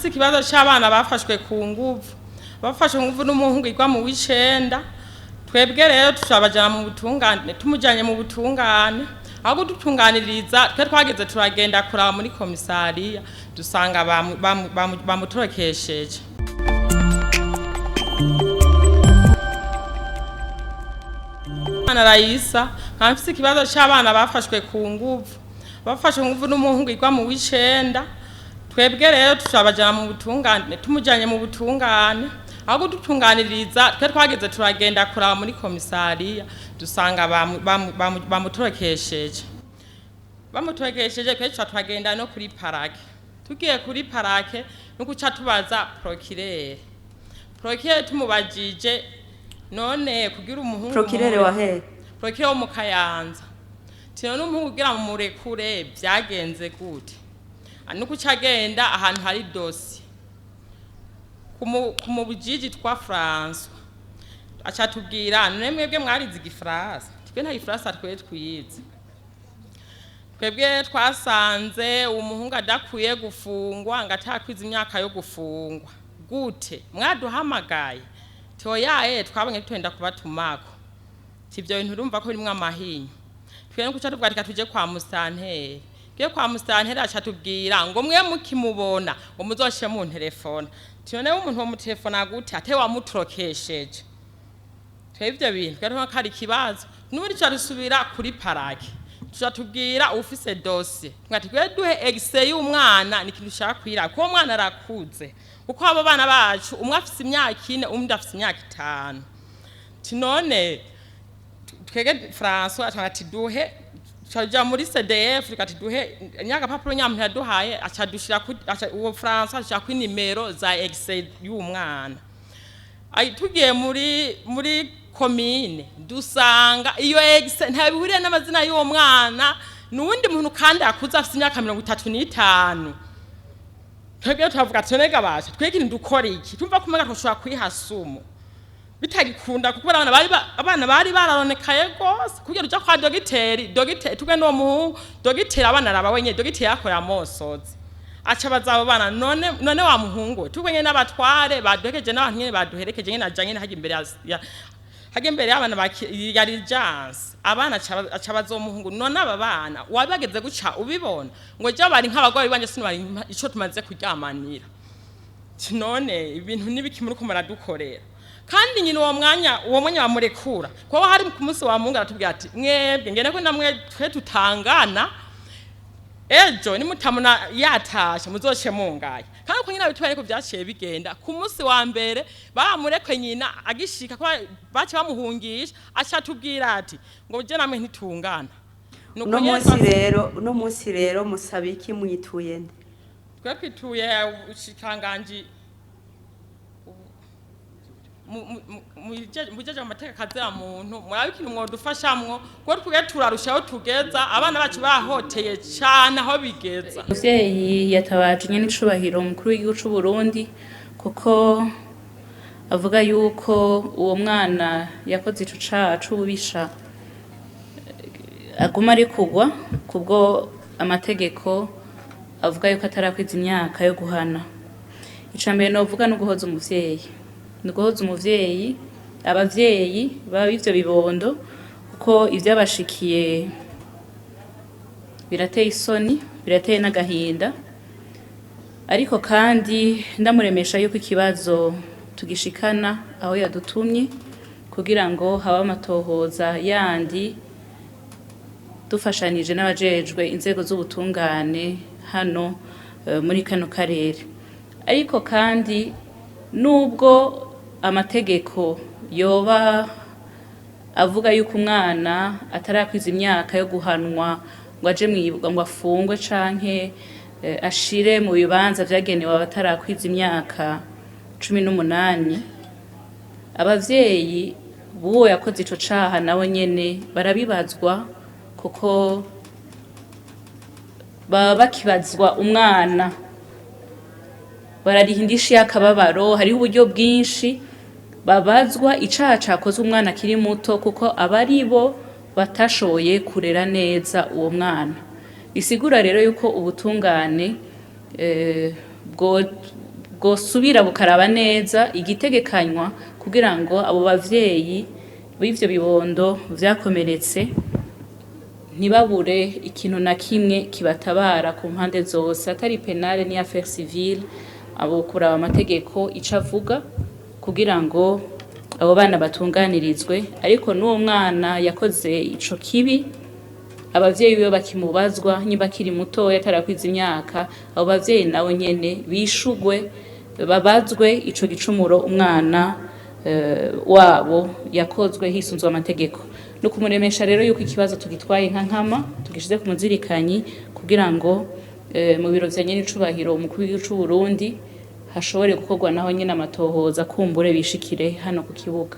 Mfise ikibazo c'abana bafashwe ku nguvu, bafashwe nguvu n'umuhungu igwa mu w'icenda. Twebwe rero tucabajana mu butungane, tumujanye mu butungane aho kudutunganiriza, twe twageze turagenda kuraba muri komisariya, dusanga bamutorokesheje. Ana Raisa, nkaba mfise ikibazo c'abana bafashwe ku nguvu, bafashwe nguvu n'umuhungu igwa mu w'icenda. Twebwe rero tucabajana mu butungane, tumujanye mu butungane aho kudutunganiriza, twe twageze turagenda kuraba muri komisariya, dusanga bamutorokesheje. Bamutorokesheje, twe tuca turagenda no kuri parake. Tugiye kuri parake no guca tubaza procureur. Procureur tumubajije, none kugira umuhungu Procureur wa he? Procureur wo mu Kayanza. Tino n'umuhungu kugira mumurekure byagenze gute? Nuko uca agenda ahantu hari dossier ku mubujiji twa François, aca tubwira: "None mwebwe mwarize igifaransa?" Twe nta gifaransa twe twize. Twebwe twasanze umuhungu adakwiye gufungwa, ngo atakwiza imyaka yo gufungwa. Gute mwaduhamagaye? Toyaye, twabonye twenda kubatumako. Ivyo bintu urumva ko birimwo amahinyu. Twe no kuca tuvuga, reka tuje kwa musanteri. Tugiye kwa musanteri, aca tubwira ngo mwe mukimubona ngo muzoshe mu telefone. Tiyone umuntu wo mutelefona gute ate wamutorokesheje? Twebwe ivyo bintu twari ko ari ikibazo. N'ubundi tuca dusubira kuri parake, tuca tubwira ufise dossier, twati twe duhe exe y'umwana, ni ikintu ushaka kwira kuko umwana arakuze, kuko abo bana bacu umwe afise imyaka 4, undi afise imyaka 5. Tinone twege François atanga ati duhe, tuja muri CDF, reka duhe nyagapapuro. Nyamuntu yaduhaye aca dushira uwo François aca ku nimero za exe y'umwana. Ai, tugiye muri komine, dusanga iyo exe nta bihuriye n'amazina y'uwo mwana, nuwundi muntu kandi akuze afise imyaka 35. Twebwe turavuga ati nega basha, twege ikintu dukora iki? Tumva kumenya tushobora kwihasumu bitagikunda, kuko abana bari bararonekaye gose kugira uja kwa dogiteri. Dogiteri tugwe no muhungu, dogiteri abana araba wenyene, dogiteri yakora mosozi, aca baza abo bana: None wa muhungu we?" Tugwe nyene n'abatware baduherekeje n'abantu nyene baduherekeje nyene, aja nyene hajya imbere hajya imbere y'abana ya Rigence. Abana aca baza uwo muhungu: "None aba bana wabageze guca ubibona?" Ngo je bari nk'abagore banje, sinubari ico tumaze kuryamanira. None ibintu nibiki muri ko muradukorera? Kandi nyina uwo mwanya bamurekura, kuko hari ku munsi wa Mungu, aratubwira ati: "Mwebwe ngene ko namwe twe tutangana, ejo nimutamuna yatashe muzoce mungaye." Kandi ko nyina bitwaye ko vyaciye bigenda, ku munsi wa mbere bamurekwe, nyina agishika ko bace bamuhungisha, aca tubwira ati ngo je namwe ntitungana. Nuko Uno nyene munsi rero, uno munsi rero musaba iki? Mwituye nde? Twe twituye ubushikiranganji mujeje amateka kazira muntu, murabe ikintu mwodufashamwo, kuko twebwe turarushaho tugeza abana bacu bahoteye cane aho bigeza. Umuvyeyi yatabaje nyene icubahiro umukuru w'igihugu c'u Burundi, kuko avuga yuko uwo mwana yakoze ico caha c'ububisha aguma ari kugwa kubwo amategeko avuga yuko atarakwiza imyaka yo guhana. Ica mbere novuga ni uguhoza umuvyeyi, ni uguhoza umuvyeyi, abavyeyi baba ivyo bibondo, kuko ivyabashikiye birateye isoni, birateye n'agahinda. Ariko kandi ndamuremesha yuko ikibazo tugishikana aho yadutumye kugira ngo habe amatohoza yandi, dufashanije n'abajejwe inzego z'ubutungane hano muri kano karere. Ariko kandi nubwo amategeko yoba avuga yuko umwana atarakwiza imyaka yo guhanwa ngo aje mwibwa, ngo afungwe canke ashire mu bibanza vyagenewe abatarakwiza imyaka 18, abavyeyi b'uwo yakoze ico caha nabo nyene barabibazwa, kuko baba bakibazwa umwana, barariha indishi y'akababaro. Hariho uburyo bwinshi babazwa icaha cakozwe umwana akiri muto, kuko aba ari bo batashoboye kurera neza uwo mwana. Bisigura rero yuko ubutungane bwo Bwosubira bukaraba neza igitegekanywa kugira ngo abo bavyeyi b'ivyo bibondo vyakomeretse ntibabure ikintu na kimwe kibatabara ku mpande zose, atari pénale ni affaire civile. Abo kuraba amategeko ico avuga kugira ngo abo bana batunganirizwe, ariko n'uwo mwana yakoze ico kibi, abavyeyi biwe bakimubazwa niba akiri mutoya atarakwiza imyaka, abo bavyeyi nabo nyene bishugwe, babazwe ico gicumuro umwana wabo yakozwe hisunzwe amategeko. No kumuremesha rero yuko ikibazo tugitwaye nka nkama, tugishize ku muzirikanyi kugira ngo mu biro vya nyenicubahiro umukuru w'igihugu c'u Burundi hashobore gukorwa naho nyene amatohoza, kumbure bishikire hano ku kibuga.